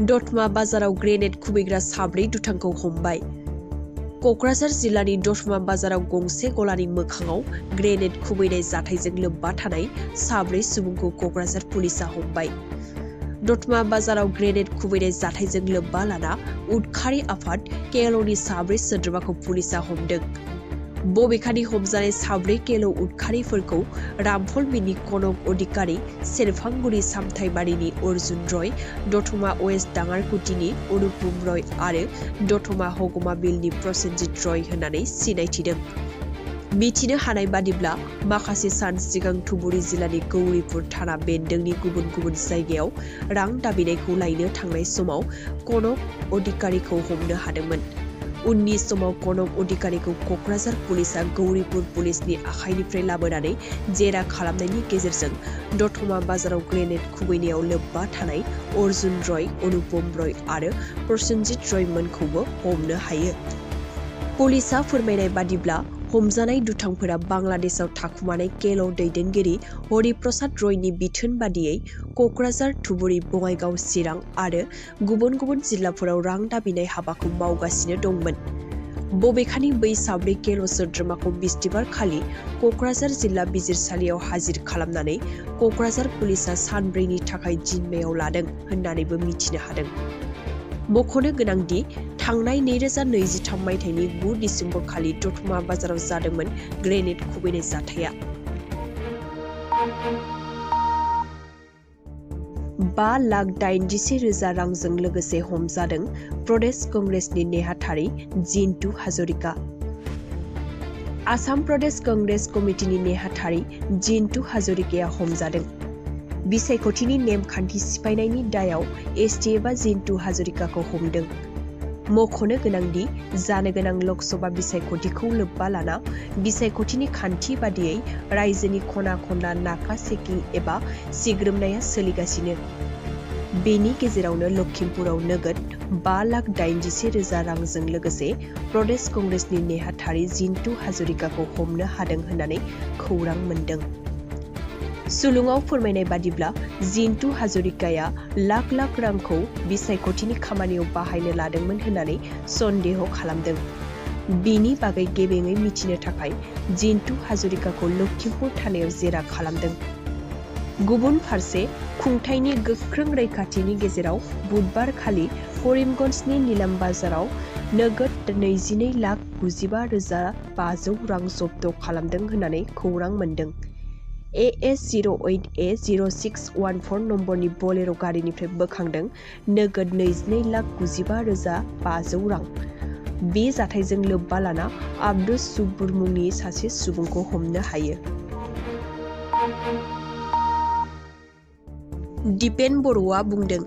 दतमा बाजाराव ग्रेनेड खुबैग्रा साब्रै दुथांखौ हमबाय। क'क्राझार जिल्लानि दतमा बाजाराव गंसे गलानि मोखाङाव ग्रेनेड खुबैनाय जाथायजों लोब्बा थानाय साब्रै सुबुंखौ क'क्राझार पुलिसा हमबाय। दतमा बाजाराव ग्रेनेड खुबैनाय जाथायजों लोब्बा लाना उदखारि आफाद केएलअनि साब्रै सोद्रोमाखौ पुलिसा हमदों। बबेखानि हमजानाय साब्रै केएलअ उदखारिफोरखौ रामफलबिलनि कनक अधिकारी, सेरफांगुरि सामथाइबारिनि अर्जुन रय, दतमा वेस्ट दाङारकुटिनि अनुपम रय आरो दतमा हगमाबिलनि प्रसेनजित रय होननानै सिनायथिदों। मिथिनो हानाय बादिब्ला माखासे सान सिगां धुबुरी जिल्लानि गौरीपुर थाना बेन्दोंनि गुबुन गुबुन जायगायाव रां दाबिनायखौ लायनो थांनाय समाव कनक अधिकारीखौ हमनो हादोंमोन। उननि समाव कनक अधिकारीखौ क'क्राझार पुलिसा गौरीपुर पुलिसनि आखाइनिफ्राय लाबोनानै जेरा खालामनायनि गेजेरजों दतमा बाजाराव ग्रेनेड खुबैनायाव लोब्बा थानाय अर्जुन रय, अनुपम रय आरो प्रसेनजित रय मोनखौबो हमनो हायो। पुलिसा फोरमायनाय बादिब्ला हमजानाय दुथांफोरा बांलादेशआव थाखुमानाय केएलअ दैदेनगिरि हरिप्रसाद रयनि बिथोन बादियै क'क्राझार, धुबुरी, बङाइगाव, चिरां आरो गुबुन गुबुन जिल्लाफोराव रां दाबिनाय हाबाखौ मावगासिनो दंमोन। बबेखानि बै साब्रै केएलअ सोद्रोमाखौ बिस्तिबार खालि क'क्राझार जिल्ला बिजिरसालियाव हाजिर खालामनानै क'क्राझार पुलिसा सानब्रैनि थाखाय जिम्मायाव लादों होननानैबो मिथिनो हादों। मख'नो गोनांदि थांनाय 2023 मायथाइनि 9 डिसेम्बर खालि दतमा बाजाराव जादोंमोन ग्रेनेड खुबैनाय जाथाया। 5,81,000 रांजों लोगोसे हमजादों प्रदेश कंग्रेसनि नेहाथारि जिन्तु हाजरिका। आसाम प्रदेश कंग्रेस कमिटिनि नेहाथारि जिन्तु हाजरिकाया हमजादों। बिसायख'थिनि नेमखान्थि सिफायनायनि दायाव एसटिएफआ जिन्तु हाजरिकाखौ हमदों। मख'नो गोनांदि जानो गोनां लकसभा बिसायख'थिखौ लोब्बा लाना बिसायख'थिनि खान्थि बादियै रायजोनि खना खनला नाका चेकिं एबा सिग्रोमनाया सोलिगासिनो। बेनि गेजेरावनो लखिमपुराव नोगोद 5,81,000 रांजों लोगोसे प्रदेश कंग्रेसनि नेहाथारि जिन्तु हाजरिकाखौ हमनो हादों होननानै खौरां मोन्दों। सुलुङाव फोरमायनाय बादिब्ला जिन्तु हाजरिकाया लाख लाख रांखौ बिसायख'थिनि खामानियाव बाहायनो लादोंमोन होननानै सन्देह खालामदों। बिनि बागै गेबेङै मिथिनो थाखाय जिन्तु हाजरिकाखौ लखिमपुर थानायाव जेरा खालामदों। गुबुन फारसे खुंथायनि गोख्रों रैखाथिनि गेजेराव बुधबार खालि करिमगन्जनि निलाम बाजाराव नोगोद 22,95,500 रां जब्द खालामदों होननानै खौरां मोन्दों। AS08A0614 नम्बरनि बलेर' गारिनिफ्राय बोखांदों नोगोद 22,95,500 रां। बे जाथायजों लोब्बा लाना आब्दुस सुब्बुर मुंनि सासे सुबुंखौ हमनो हायो। दिपेन बर'आ बुंदों,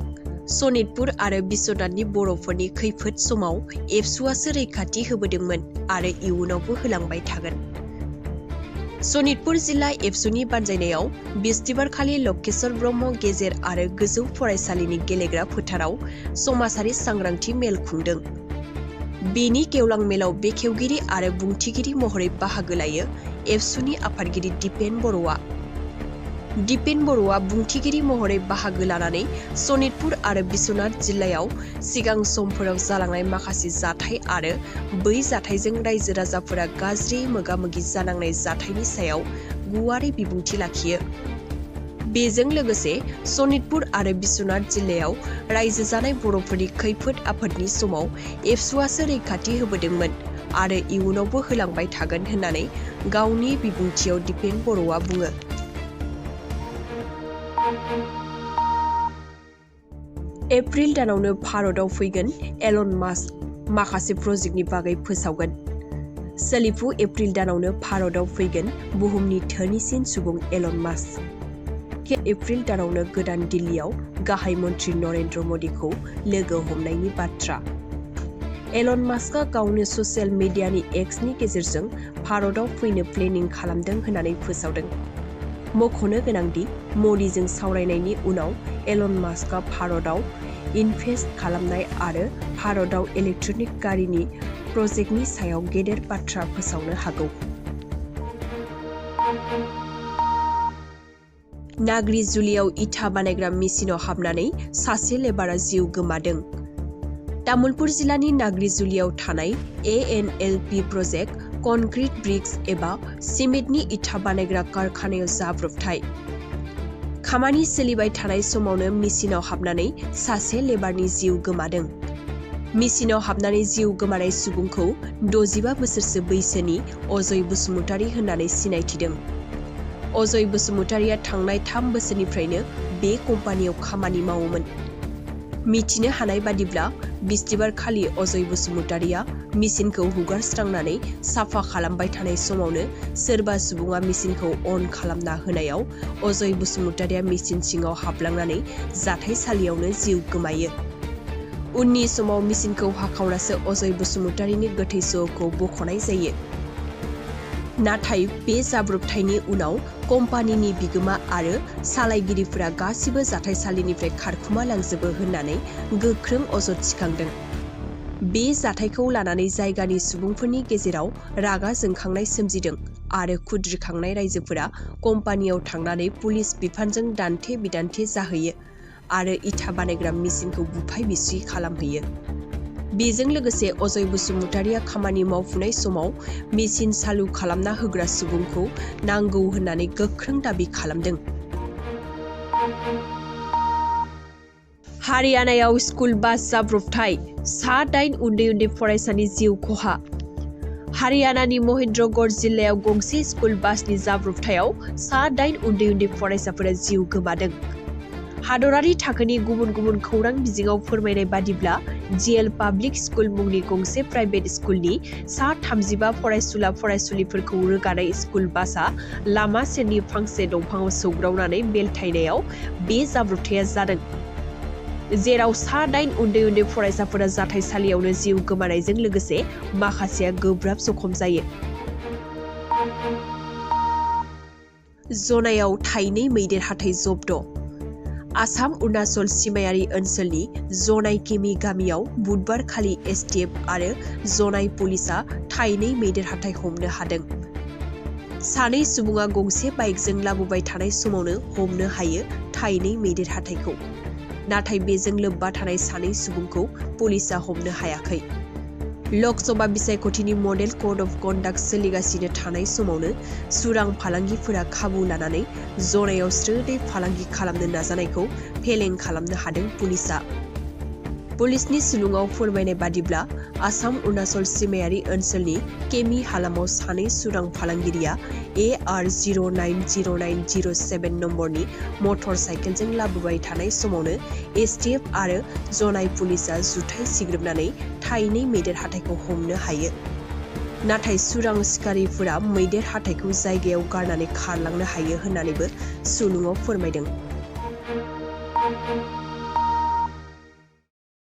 सनितपुर आरो बिश्वनाथनि बर'फोरनि खैफोद समाव एबसुआसो रैखाथि होबोदोंमोन आरो इयुनावबो होलांबाय थागोन। सनितपुर जिल्ला एबसुनि बानजायनायाव बिस्तिबारखालि लकेश्वर ब्रह्म गेजेर आरो गोजौ फरायसालिनि गेलेग्रा फोथाराव समाजारि सांग्रांथि मेल खुंदों। बेनि गेवलां मेलाव बेखेवगिरि आरो बुंथिगिरि महरै बाहागो लायो एबसुनि आफादगिरि दिपेन बर'आ। दिपेन बर'आ बुंथिगिरि महरै बाहागो लानानै सनितपुर आरो बिश्वनाथ जिल्लायाव सिगां समफोराव जालांनाय माखासे जाथाय आरो बै जाथायजों रायजो राजाफोरा गाज्रि मोगा-मोगि जानांनाय जाथायनि सायाव गुवारै बिबुंथि लाखियो। बेजों लोगोसे सनितपुर आरो बिश्वनाथ जिल्लायाव रायजो जानाय बर'फोरनि खैफोद आफोदनि समाव एबसुआसो रैखाथि होबोदोंमोन आरो इयुनावबो होलांबाय थागोन होननानै गावनि बिबुंथियाव दिपेन बर'आ बुङो। एप्रिल दानावनो भारतआव फैगोन एलन मास्क, माखासे प्रजेक्टनि बागै फोसावगोन। सोलिफु एप्रिल दानावनो भारतआव फैगोन बुहुमनि धोनिसिन सुबुं एलन मास्क। एप्रिल दानावनो गोदान दिल्लीयाव गाहाय मन्त्रि नरेन्द्र मदिखौ लोगो हमनायनि बाथ्रा। एलन मास्कआ गावनो ससियेल मिडियानि एक्सनि गेजेरजों भारतआव फैनो प्लेनिं खालामदों होननानै फोसावदों। मख'नो गोनांदि मदिजों सावरायनायनि उनाव एलन मास्कआ भारतआव इनभेस्ट खालामनाय आरो भारतआव इलेक्ट्रिक गारिनि प्रजेक्टनि सायाव गेदेर बाथ्रा फोसावनो हागौ। नाग्रिजुलियाव इथा बानायग्रा मेसिनाव हाबनानै सासे लेबारा जिउ गोमादों। तामुलपुर जिल्लानि नाग्रिजुलियाव थानाय ANLP प्रजेक्ट कनक्रिट ब्रिक्स एबा सिमेन्टनि इथा बानायग्रा कारखानायाव जाब्रबथाय। खामानि सोलिबाय थानाय समावनो मेसिनाव हाबनानै सासे लेबारनि जिउ गोमादों। मेसिनाव हाबनानै जिउ गोमानाय सुबुंखौ 65 बोसोरसो बैसोनि अजय बसुमतारी होननानै सिनायथिदों। अजय बसुमतारीया थांनाय 3 बोसोरनिफ्रायनो बे कम्पानियाव खामानि मावोमोन। मिथिनो हानाय बादिब्ला बिस्तिबार खालि अजय बसुमतारीया मेसिनखौ हुगारस्रांनानै साफा खालामबाय थानाय समावनो सोरबा सुबुङा मेसिनखौ अन खालामना होनायाव अजय बसुमतारीया मेसिन सिङाव हाबलांनानै जाथायसालियावनो जिउ गोमायो। उननि समाव मेसिनखौ हाखावनासो अजय बसुमतारीनि गोथै सहखौ बख'नाय जायो। नाथाय बे जाब्रबथायनि उनाव कम्पानिनि बिगोमा आरो सालायगिरिफोरा गासिबो जाथायसालिनिफ्राय खारखुमा लांजोबो होननानै गोख्रों अजद थिखांदों। बे जाथायखौ लानानै जायगानि सुबुंफोरनि गेजेराव रागा जोंखांनाय सोमजिदों आरो खुद्रिखांनाय रायजोफोरा कम्पानियाव थांनानै पुलिस बिफानजों दान्थे बिदान्थे जाहैयो आरो इथा बानायग्रा मेसिनखौ बुफाय बुसि खालामहैयो। बेजों लोगोसे अजय बसुमतारीया खामानि मावफुनाय समाव मेसिन चालु खालामना होग्रा सुबुंखौ नांगौ होननानै गोख्रों दाबि खालामदों। हारियानायाव स्कुल बास जाब्रबथाय, 8 उन्दै फरायसानि जिउ खहा। हारियानानि महेन्द्रगढ़ जिल्लायाव गंसे स्कुल बासनि जाब्रबथायाव 8 उन्दै फरायसाफोरा जिउ गोमादों। हादरारि थाखोनि गुबुन गुबुन खौरां बिजोङाव फोरमायनाय बादिब्ला जिएल पाब्लिक स्कुल मुंनि गंसे प्राइभेट स्कुलनि 35 फरायसुला फरायसुलिफोरखौ रोगानाय स्कुल बासआ लामा सेरनि फांसे दंफाङाव सौग्रावनानै बेलथायनायाव बे जाब्रबथाया जादों, जेराव 8 उन्दै फरायसाफोरा जाथायसालियावनो जिउ गोमानायजों लोगोसे माखासेया गोब्राब जखम जायो। जनायाव थाइनै मैदेर हाथाइ जब्द'। आसाम अरुणाचल सिमायारि ओनसोलनि जनाय केमि गामियाव बुधबार खालि एसटिएफ आरो जनाय पुलिसआ थाइनै मैदेर हाथाइ हमनो हादों। सानै सुबुङा गंसे बाइकजों लाबोबाय थानाय समावनो हमनो हायो थाइनै मैदेर हाथाइखौ। नाथाय बेजों लोब्बा थानाय सानै सुबुंखौ पुलिसआ हमनो हायाखै। लकसभा बिसायख'थिनि मडेल कड अफ कन्डाक्ट सोलिगासिनो थानाय समावनो सुरां फालांगिफोरा खाबु लानानै जनायाव स्रोदै फालांगि खालामनो नाजानायखौ फेलें खालामनो हादों पुलिसआ। पुलिसनि सुलुङाव फोरमायनाय बादिब्ला आसाम अरुणाचल सिमायारि ओनसोलनि केमि हालामाव सानै सुरां फालांगिरिया AR090907 नम्बरनि मटर साइकेलजों लाबोबाय थानाय समावनो एसटिएफ आरो जनाय पुलिसआ जुथाइ सिग्रोमनानै थाइनै मैदेर हाथाइखौ हमनो हायो। नाथाय सुरां सिखारिफोरा मैदेर हाथाइखौ जायगायाव गारनानै खारलांनो हायो होननानैबो सुलुङाव फोरमायदों।